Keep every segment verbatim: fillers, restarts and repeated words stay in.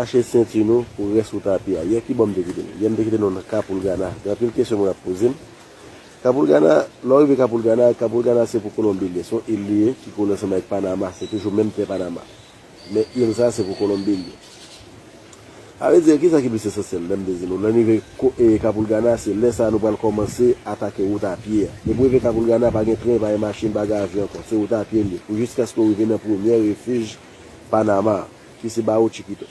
Achte senti nou pou rès wout a pye a. Yè ki bò m te kite nou? Yè m te kite nou nan Kapoulgana. Gen anpil kesyon moun ap poze m. Kapoulgana, lè w rive Kapoulgana, Kapoulgana se pou Kolonbi l ye. Se yon il li ye ki kole ansanm avèk Panama. Se toujou menm tè Panama. Men il sa se pou Kolonbi l ye. Sa vle di, kisa ki plis esansyèl lè m te di nou? Lè n rive ko- e Kapoulgana, se lè sa a nou pral kòmanse atake wout a pye a. Depi w rive Kapoulgana, pa gen tren, pa gen machin, pa gen avyon ankò. Se wout a pye l ye. Pou jiskaske w rive nan premye refij Panama, ki se Bawo Chikito.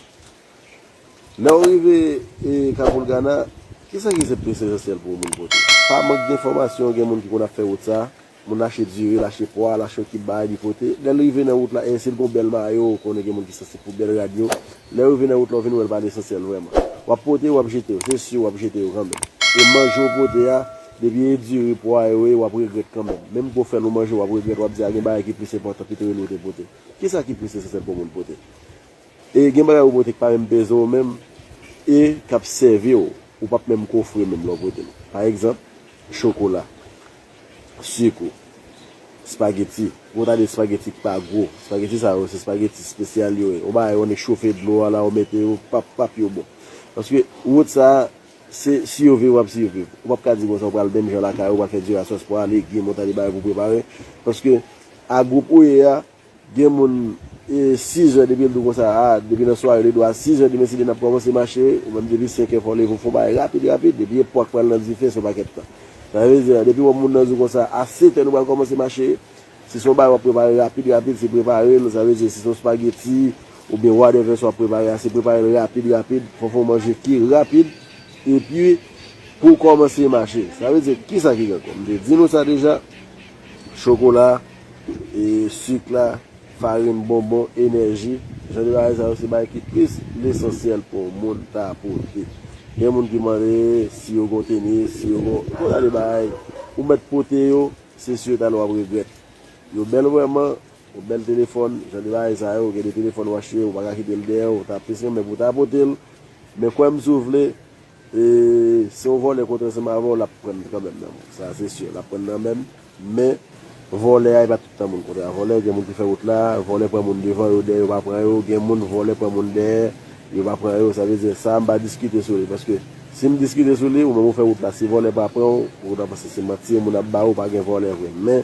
Lè w rive e Kapoulgana, kisa ki se plis esansyèl pou yon moun pote? Pa mank de enfòmasyon, gen moun ki konn ap fè wout sa, moun achte diri, l achte pwa, l achte yon kit bagay li pote. Lè l rive nan wout la, e si l gon bèl mayo, ou konnen gen moun ki sansib pou bèl rad yo. Lè w rive nan wout la, ou vin wè l pa t esansyèl vrèman. W ap pote, w ap jete yo, se si w ap jete yo kanmenm. E manje w pote a, depi e diri, pwa yo ye, w ap regrèt kanmenm. Menm ke w fè l ou manje, w ap regrèt, w ap di a gen bagay ki plis enpòtan, pito e li w te pote. Kisa ki plis esansyèl pou yon moun pote? E gen bagay ou pote k pa menm peze w menm, e k ap sèvi w, ou p ap menm kofre menm lè w pote l. Pa egzanp, chokola, sik ou, espageti. Ou ta de espageti ki pa gwo. Espageti sa yo, se espageti espesyal yo ye. Ou bay yo, nèk chofe dlo a la, ou mete yo, pap, pap yo bon. Paske wout sa a, se siviv w ap siviv. Ou p ap ka di konsa, ou pral menm jan lakay ou, ou pral fè diri a sòs pwa, legim, ou ta de bagay pou prepare. Paske a gwoup ou ye a, gen moun, e, sizè depi l di w konsa, a, depi nan sware li di w a sizè demen si Bondye n ap kòmanse mache, ou menm depi senkè fò w leve w fè yon bagay rapid, rapid, depi e pwa k pral nan dife, se yon pakèt tan. Sa vle di, depi w wè moun nan di w konsa, a setè nou pral kòmanse mache, si se yon bagay w ap prepare rapid, rapid, se prepare l, sa vle di, si se yon espageti, oubyen whatever sa w ap prepare a, se prepare l rapid, rapid, fò w fè yon manje ki rapid, epi pou w kòmanse mache. Sa vle di, kisa ki gen ankò? M te di nou sa deja, chokola, e, sik la, farin, bonbon, enèji, jan de bagay sa yo se bagay ki plis lesansyèl pou yon moun ta pote. Gen moun ki mande si yo gon tenis, si yo gon, tout jan de bagay, ou mèt pote yo, se si yo talè w ap regrèt. Yo bèl vrèman, yon bèl telefòn, jan de bagay sa yo, gen de telefòn w achte, ou pa ka kite l dèyè w, ou ta plis renmen pou w ta pote l, men kwè m si w vle, E, si yon vòlè kontre ansanm avè w, l ap pran l kanmenm nan men w. Sa se si, l ap pran l nan men l. Men, vòlè a, e pa tout tan moun kontre a vòlè. Gen moun ki fè wout la, vòlè pran moun devan yo, dèyè yo pa pran yo. Gen moun, vòlè pran moun dèyè, yo pa pran yo. Sa vle di, sa a, m pa diskite sou li. Paske, si m diskite sou li, ou menm ou fè wout la, si vòlè pa pran w, ou ta panse se manti, moun ap ba ou, pa gen vòlè vre. Men,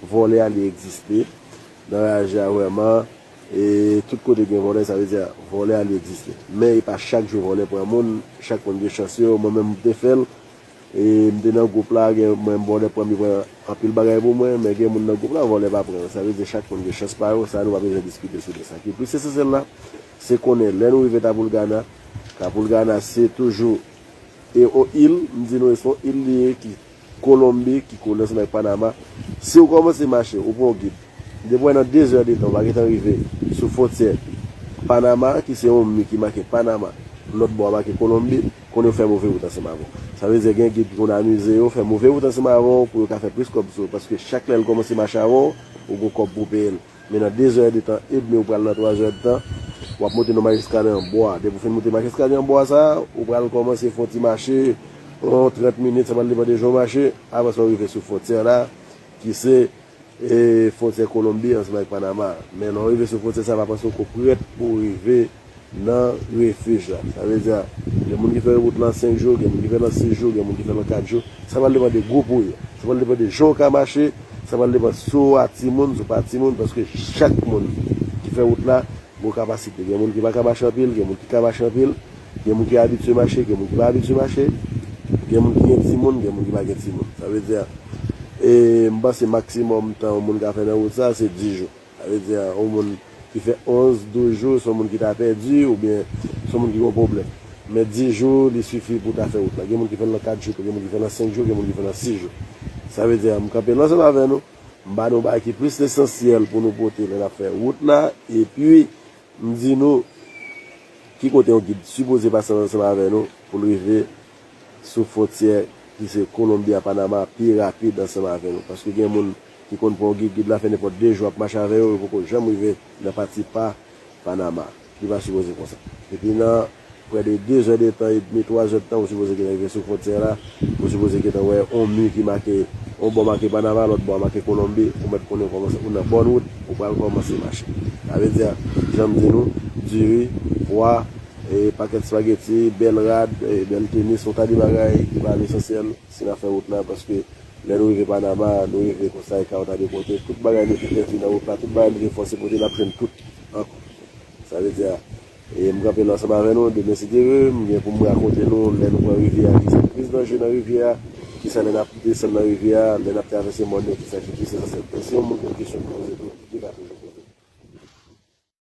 vòlè a, li egziste. Nan raje a vrèman, e, tout kote gen vòlè, sa vle di vòlè a li egziste. Men e pa chak jou vòlè pran moun, chak moun gen chans yo, mwen menm m te fè l, e m te nan gwoup la, gen mwen vòlè pran m, li pran anpil bagay pou mwen, men gen moun nan gwoup la, vòlè pa pran yo. Sa vle di chak moun gen chans pa yo, sa nou pa bezwen diskite sou de sa. Ki plis esansyèl la, se konnen lè nou rive Tapoulgana, Tapoulgana se toujou E yon il, m di nou, e se yon il li ye ki Kolonbi, ki kole ansanm avèk Panama. Si w kòmanse mache, ou pran yon gid. Depi w wè nan de zè de tan, w pa gentan rive sou fwontyè Panama, ki se yon mi ki make Panama, lòt bò a make Kolonbi, konnen w fè move wout ansanm avè w. Sa vle di gen gid ki konn amize yo, fè move wout ansanm avè w pou yo ka fè plis kòb sou ou, paske chak lè l kòmanse mache avè w, ou gon kòb pou w peye l. Men nan de zè de tan edmi ou pral nan twa zè de tan, w ap monte nan Majiska nan bwa. Depi w fin monte Majiska nan bwa sa a, ou pral kòmanse fè yon ti mache, yon trant minit, sa pral depann de jan w mache, apre sa w rive sou fwontyè la, ki se, e, fwontyè Kolonbi ansanm avèk Panama. Men lè w rive sou fwontyè sa a, pa panse w ko prèt pou w rive nan refij la. Sa vle di, gen moun ki fè wout lan senk jou, gen moun ki fè l an sis jou, gen moun ki fè l an kat jou. Sa pral depann de gwoup ou ye. Sa pral depann de jan w ka mache. Sa pral depann si w a timoun, si w pa timoun, paske chak moun ki fè wout la gon kapasite. Gen moun ki pa ka mache anpil, gen moun ki ka mache anpil, gen moun ki abitye mache, gen moun ki pa abitye mache, gen moun ki gen timoun, gen moun ki pa gen timoun. Sa vle di, e, m panse maksimòm tan yon moun ka fè nan wout sa, se dis jou. Sa vle di, yon moun ki fè onz, douz jou, se yon moun ki ta pèdi, oubyen se yon moun ki gen yon pwoblèm. Men dis jou, li sifi pou ta fè wout la. Gen moun ki fè l nan kat jou tou, gen moun ki fè l nan senk jou, gen moun ki fè l nan sis jou. Sa vle di, m kanpe la ansanm avè nou, m ba nou bagay ki plis lesansyèl pou nou pote lè n ap fè wout la, epi m di nou, ki kote yon gid sipoze pase ansanm avè nou pou l rive sou fwontyè ki se Kolonbi a Panama pi rapid ansanm avè nou. Paske gen moun ki konn pran yon gid, gid la fè nenpòt de jou ap mache avè yo, yo poko janm rive nan pati pa Panama. Li pa sipoze konsa. Depi nan prè de de zè de tan edmi, twa zè de tan, ou sipoze gentan rive sou fwontyè la, ou sipoze gentan wè yon mi ki make, yon bò make Panama, lòt bò a make Kolonbi, ou mèt konnen w kòmanse, ou nan bòn wout, ou pral kòmanse mache. Sa vle di, jan m di nou, diri, pwa, e pakèt spageti, bèl rad, e bèl tenis, yon ta de bagay ki pa lesansyèl si n ap fè wout la, paske lè nou rive Panama, nou rive konsa, e ka yon ta de kote, tout bagay nou te pèdi nan wout la, tout bagay nou te fòse pote, n ap jwenn tout ankò. Sa vle di a, e m kanpe la ansanm avè nou, demen si Dye vle, m gen pou m rakonte nou lè nou pran rivyè a, ki sa ki plis danje nan rivyè a, ki sa lè n ap desann nan rivyè a, lè n ap travèse mòn yo, ki sa ki plis esansyèl. E si yon moun gen kesyon pou poze tou, li ka poze.